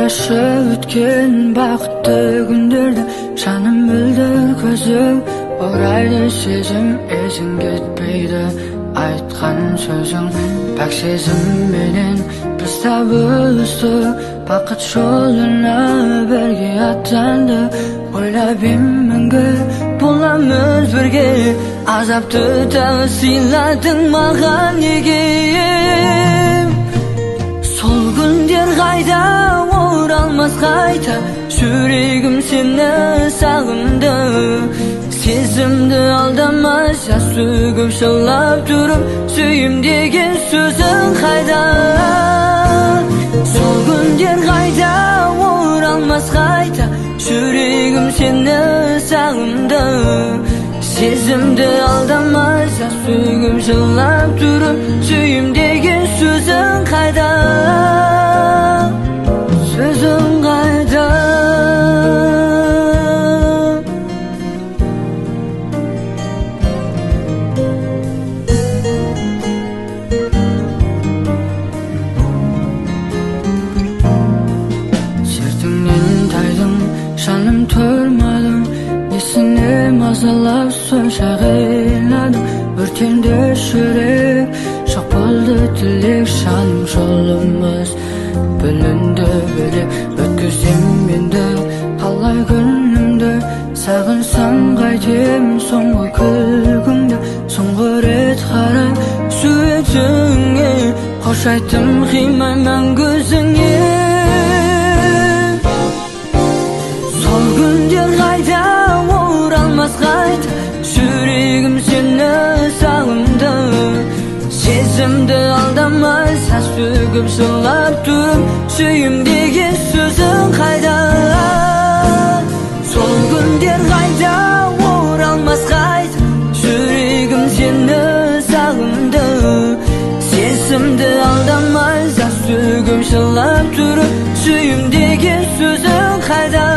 Ойлашы өткен бақытты күндерді, жаным мөлдір көзің, орайды сезім, езің кетпейді айтқан сөзің. Пәк сезімменен біз табыстық, бақыт жолына бірге аттанды. Ойлап ем мәңгі боламыз бірге, азапты тағы сыйладың маған неге? Сол күндер қайда, оралмас қайта, жүрегім сені сағынды. Сезімді алдама, жас сөгіп жылап тұрып, сүйім деген сөзің қайда? Сол күндер қайда, оралмас қайта, жүрегім сені сағынды. Сезімді алдама, жас сөгіп жылап тұрып, сүйім деген сөзің қайда? Сөзің қайда? Сертіңнен тайдым, жаным тұрмадым, несіне мазалап сонша қинадың? Өртенді жүрек, жоқ болды тілек, жаным жолымыз бөлінді бөлек. Өткізем енді қалай күнімді, сағынсам қайтем соңғы күлкіңді. Соңғы рет қарап суретіңе, қош айттым қимаймын көзіңе. Сол күндер қайда, оралмас қайта, жүрегім сені сағынды. Сезімді алдамай, саз сөгіп жылап тұрып, сүйім деген сөзің қайда? Сол күндер қайда, оралмас қайта, жүрегім сені сағынды. Сезімді алдамай, саз сөгіп жылап тұрып, сүйім деген сөзің қайда?